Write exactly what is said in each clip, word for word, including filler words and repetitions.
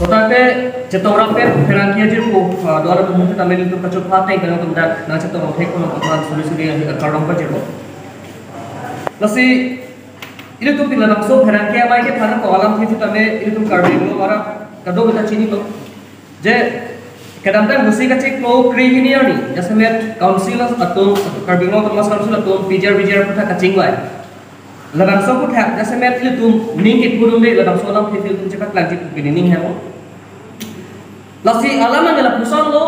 Tangte chetong raper pherangke ajirpo, ah, do-an atum tame ilitum kachupha ateng pen atum dak nangchetong thek kono kopan suri suri, ah, kardom pajirpo. Lasi ilitum pini labangso pherangke amei kephan ako alam thithu tame ilitum Karbi Anglong arat kadokave ta chinilo. Je kedamtang pusi kachiklo krehini arni, jasemet council atum, Karbi Anglong Autonomous Council atum P G R V G R aphuthak kachingvai. Labangso aphuthak jasemet ilitum ning kepudunde, labangso alam thithu ilitum chepaklangji pu pini ning hemo. Lasi alam an lapuson lo,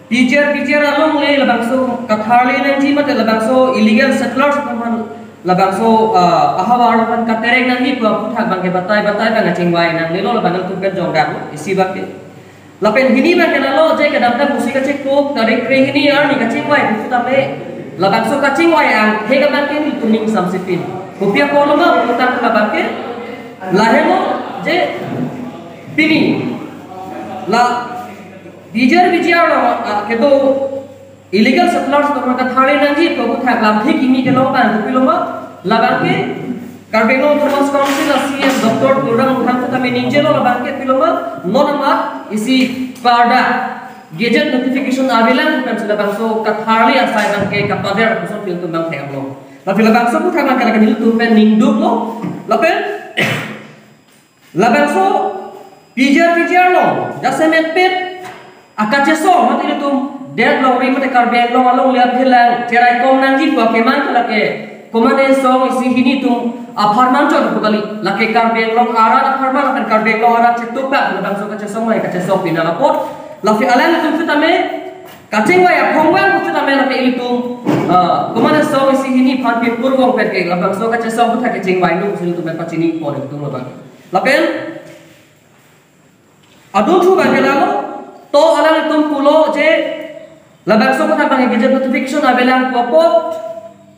P G R V G R alongle labangso katharli nangji mate labangso illegal settlers atum aphan labangso, ah, ahavar aphan katerek nangji pu aphuthak abangke batai batai abang kachingvai nangnelo, labang ilitum pen jongdang isi abangke. Lapen hini abangke lalo je kedamtang pusi kachiklo tarik krehini arni kachingvai pusi tame labangso kachingvai angthek abangke nelitum ning samsipin. Kopi apotlo ma putang abangke lahelo je pini la P G R V G R along, ah, kedo illegal settlers atum aphan katharli nangji pu aphuthak lamthe kimi kelong abang kopilo ma, labangke Karbi Anglong Autonomous Council a C E M Doctor Tuliram Ronghang aphan tame ningjelo, labangke pilo ma, non amat isi pada gazette notification avelang pen si labangso katharli asai abangke kapader puson ilitum abang thek-amlo. Lapen labangso aphuthak abangke lake nelitum pen ningduklo. Lapen labangso P G R V G R along jasemet pet akachesong mate ilitum det longri mate Karbi Anglong alongle aphelang cheraikom nangji pu akemang ke lake komatne song isi hini atum apharman chot pu kali, lake Karbi Anglong arat apharman lapen Karbi Anglong arat chetupak labangso kachesong mai kachesong pina apot. Lapen alanglitum sitame kachingvai aphong abang sitame lake ilitum, ah, komatne song isi hini aphan pipur vong pen ke labangso kachesong aphuthak kachingvai nung ilitum pen pachini pon ilitum labang. Lapen adunthu abangke lalo, to alanglitum pulo je labangso aphuthak abang gazette notification avelang pu apot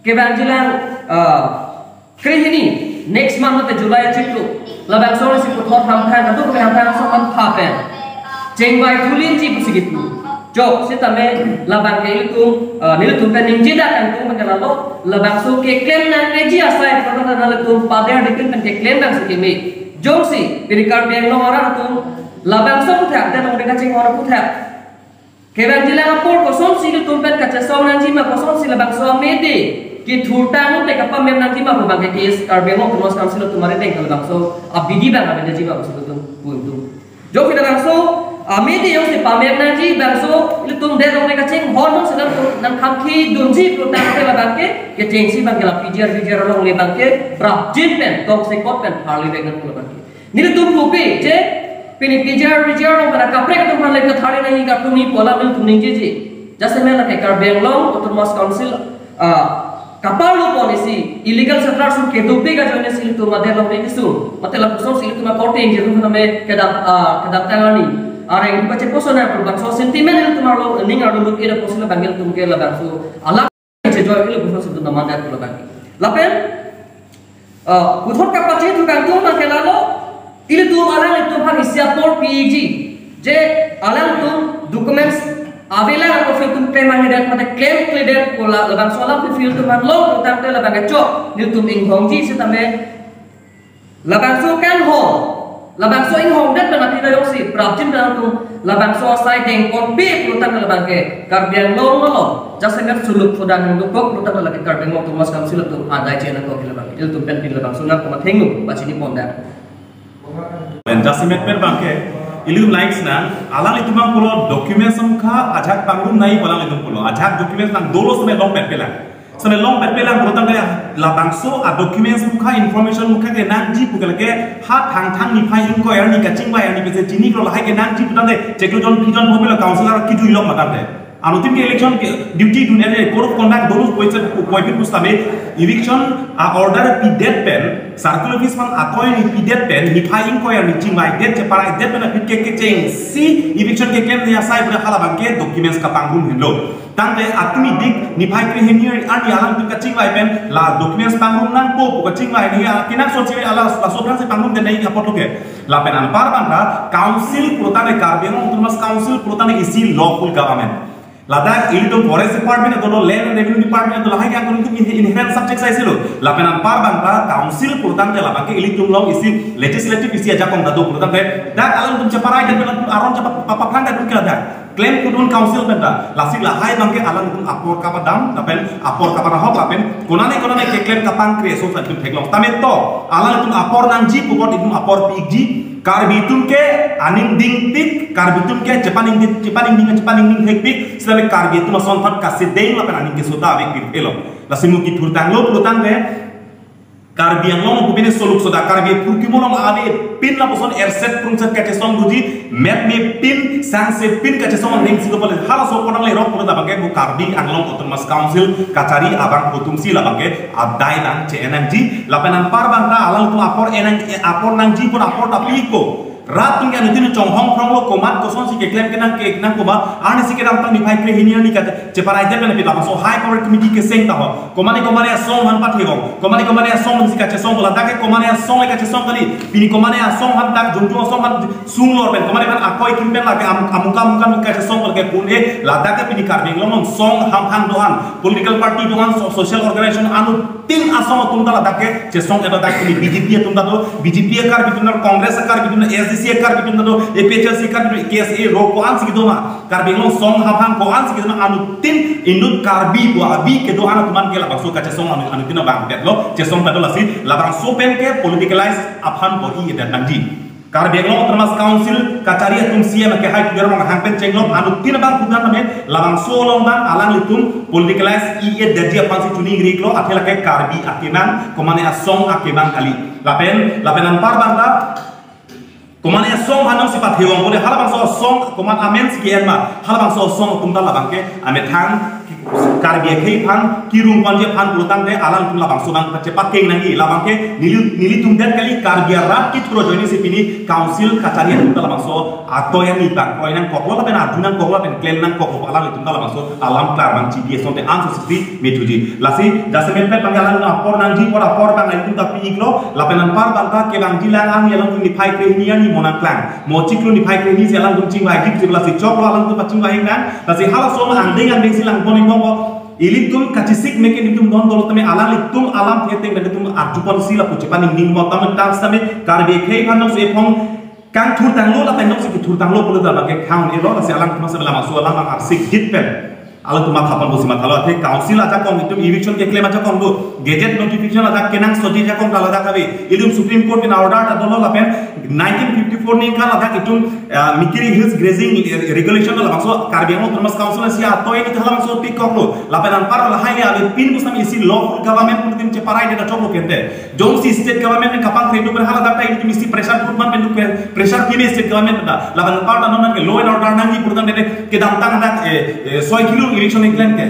kevangjilang, ah, krehini next month mate July achiklo labangso isi puthot hamphang kadokave hamphang ason aphan pha pen chingvai thulinji pusi kipu. Jok sitame labangke ilitum, ah, nelitum pen ningjedak kangtung abangke lalo, labangso keklem nangji asai pu aphan nelitum pader dikit pen keklem nangsi keme. Jongsi pini Karbi Anglong arat atum labangso aphuthak, det longri kachinghon aphuthak kevangjilang apor kosonsi ilitum pen kachesong nangji ma, kosonsi labangso amede kethurtang te kapamem nangji ma pu abangke case Karbi Anglong Autonomous Council atum arideng labangso abidi abang avedetji ma pusi ilitum pu ilitum. Jongsi labangso amede jongsi pamem nangji, bangso ilitum det longri kachinghon jongsi nang nangkham kidunji putangte labangke kechengsi abangke la P G R V G R alongle abangke prapjin pen tongsekot pen tharli vek nangpo labangke. Nelitum pupe je pini P G R V G R along pada kaprek atum aphan le katharli nangji, katharli nangji pu alam nelitum ningjeji. Jasemet lake Karbi Anglong Autonomous Council, ah, kaparlo pon isi illegal settlers atum kedope ajoine si ilitum adet longri kesung mate lapuson si ilitum akorte ingjir atum tame kedam, ah, kedamtang arni areng ilitum kacheposon nang pu labangso sentiment ilitum arlo ning arlo lut ira pusi labang ilitum ke labangso alam chejoi ilo puson si ilitum namandat pu labang. Lapen, ah, puthot kapachethu kangtung abangke lalo, ilitum alanglitum aphan isi apor piji je alangtum documents avelang ako ilitum klem ahedet mate klemkledet pu la labangso alam ilitum aphan long putangte labangke chok nelitum inghongji sitame labangso kanghong, labangso inghongdet pen aphi ta jongsi prapjin pen atum labangso asai dengponpe putangte labangke Karbi Anglong along jasemet suluk phudan dokok putangte lake Karbi Anglong Autonomous Council atum adai chena ko labang ilitum pen pini labangso nangkoma thengno pachini pondet. Pen jasemet pen abangke ilitum likes nang, alanglitum abang pulo documents mukha ajahak pangrum nangji pu alanglitum pulo, ajahak documents nang dolo seme long petpelang. Seme long petpelang putangte labangso a-documents mukha, information mukha kenangji pu ke lake ha Thangthang niphai ingkoi arni kachingvai arni pensi chinilo, lahai kenangji putangte chiklo jon phli jon pho pilo councillor kijui lok matangte. Anuttin ke election ke duty dun ere code of conduct dolo puvoiphit pusitame eviction a-order pidet pen, circle office aphan atoi ni pidet pen, niphai ingkoi arni chingvaidet, cheparaidet pen aphi ke kechengsi eviction keklem asai pu halabangke documents kapangrum henlo. Tangte atumi dik niphai krehini arni alangtum kachingvai pen la documents pangrum nangpo pu kachingvai ni a kenangsot si ala laso aphansi pangrumdet nangji apotlo ke. Lapen anpar abang ta council putangte Karbi Anglong Autonomous Council putangte isi lawful government. Ladak ilitum Forest Department dolo, Land and Revenue Department dolo, lahai ke angkun ilitum inhe-, inherent subject saisi lo. Lapen anpar bangta council pulotangte labangke ilitum along isi legislative isi ajakong ta do pulotangte, dak alangtum cheparai dan aron chepa-, pa-, paphrang ta dun ke ladak. Klem kudun council pen ta. Lasi lahai bangke alangtum apor kapadam, lapen apor kapanahok, lapen konane konane keklem kapangkre ason ta ilitum theklong. Tame to, alangtum apor nangji pu apot ilitum apor piji, Karbi atum ke aning dingpik, Karbi atum ke chepaningding, chepaningding, chepaningding thekpik, selain Karbi atum ason thot kasedeng lapen aning keso ta avepik elo. Lasi mo kethurtanglo pulotangte, Karbi Anglong pu pine soluk soda, Karbi apurkimo along avepin lapuson erset prungset kachesong doji, mep mepin, sangsepin kachesong angdeng si kopale, halaso ponang lerok pulo labangke mo Karbi Anglong Autonomous Council kachari abang atumsi labangke adai bang che-en nangji, lapen anpar bangta alangtum apor enang, apor nangji pu apor ta piko. Rat atum ke anuttin chonghong phronglo, komat kosonsi keklem kenang ke nang koma, arnisi kedamtang niphai krehini arni kache-, cheparai det pen pita paso high power committee keseng ta ho. Komane komane asong aphan pathevong. Komane komane asong aphansi kachesong bola, dak ke komane asong le kachesong kali. Pini komane asong aphan dak jumjung asong aphan sunglor pen, komane aphan akoi kim pen lake am-, amuka amuka kachesong bola ke pun e, ladak ke pini Karbi Anglong song ham hang do-an, political party do-an, so-, social organization anuttin asong atum ta ladak ke chesong, eta dak pini B J P atum ta do, B J P a-Karbi atum ta, Congress a-Karbi atum ta, S D C a-Karbi atum ta do, A P H L C a-Karbi atum, K S A ro ko-ansi kedo ma, Karbi Anglong song ham hang ko-ansi kedo ma, anuttin inut Karbi pu abi kedo-an atum an ke labangso kachesong anu-, anuttin abang det lo, chesong ta do. Lasi labangso pen ke politicalize aphan bor-i edet nangji. Karbi Anglong Autonomous Council kachari atum C M ke hai tujar mong hang pen chenglok anuttin abang kudan name labangso along bang alanglitum politicalize i-e detji aphansi chuning riklo, athe lake Karbi akemang, komane asong akemang kali. Lapen, lapen anpar bangta, komane asong aphan si pathevong pule halabangso asong komat amensi ke-en ma, halabangso asong atum ta labangke amethang Karbi akhei aphan, kirung panji aphan pulotangte alangtum labangso bang pachepakeng nangji, labangke neli, nelitum det kali, Karbi arat kethur ajoinesi pini council kachari atum ta labangso atoi ani bang kroi nangkoklo lapen arju nangkoklo lapen klem nangkoklo, alanglitum ta labangso alam klar bang chibi asonte anso sisi methuji. Lasi jasemet pet bang alang apor nangji pu apor bang alanglitum ta pi-iklo, lapen anpar bangta kevangji lang ang alangtum niphai krehini arni mo nangklang. Mo chiklo niphai krehini si alangtum chingvai jik jik, lasi choklo alangtum pachingvai nang. Lasi halaso ma angdeng angdengsi lang pon ingbong ko. Ilitum kachisik meke ilitum non dolo tame alanglitum alam theteng ilitum arju ponsi lapu chepaningding mo tame tang sitame Karbi akhei aphan nang si ephong kangthurtanglo lapen nang si kethurtanglo pulo ta bangke khang elo, lasi alangtum sitame labangso alam arsik jit pen alangtum matha pon pusi mathalo, athe council ajakong itum eviction keklem ajakong do, gazette notification ajak kenangsotji ajakong ta ladak ave. Ilitum Supreme Court pen order ta dolo lapen nineteen fifty-four ningkan ladak itum, ah, Mikiri Hills Grazing Regulation ta labangso Karbi Anglong Autonomous Council si atoi ni halabangso pikoklo. Lapen anpar lahai le avepin pusitame isi lawful government pu ilitum cheparai det ta choklo kente. Jongsi state government pen kapangkre duk pen haladak ta ilitum isi pressure group man pen duk pen, pressure pine state government ta. Lapen anpar ta non ke law and order nangji pulotangte kedamtang dak, eh, eh, soi kilo eviction keklem ke.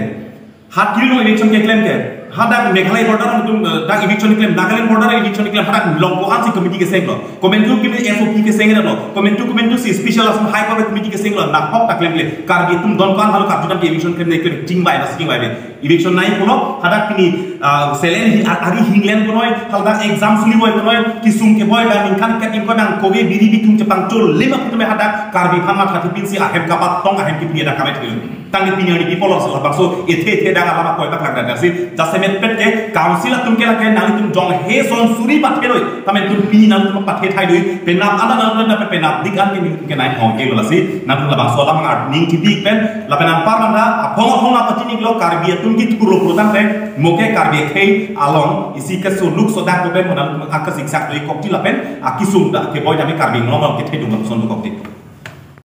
Hat kilo eviction keklem ke. Hadak Meghalaya border itum, eh, dak eviction keklem, Nagaland border eviction keklem, hadak long ko-ansi committee kesenglo. Komantu kimi S O P kesenglo. Komantu komantusi special asam high power committee kesenglo. Nahok ta klemkle. Karbi atum don ko-an halo karju dam eviction keklem ne ke chingvai na chingvai be. Eviction nai pulo, hadak pini, ah, selen hi-, a-, ari hinglen punoi, hadak exam suli boi punoi, kesung keboi bang ningkan kep ingkoi bang kove biri bithung chepangchul lima putume hadak Karbi aphan matha thipinsi ahem kapatong ahem kipini adak kamai thil. Tangte pini arni people also labangso ethe ethe dak alam akoi paklang dak si, jasemet pet ke council atum ke lake nanglitum jong he son suri pathe loi, tame tum pini nangtum pathe thai loi, penap ala nangtum penap dik an ke ningtum ke nai hong ke lo lasi, nangtum labangso alam ang art ning chibi pen, lapen anpar bangta aphong aphong apa chini lo Karbi atum kethurlo pulotangte, mo ke Karbi akhei along isi keso luk sodak ko pen mo nangtum akasik sak loi kokji lapen akesung ta keboi tame Karbi Anglong along kethedung lapuson kokji.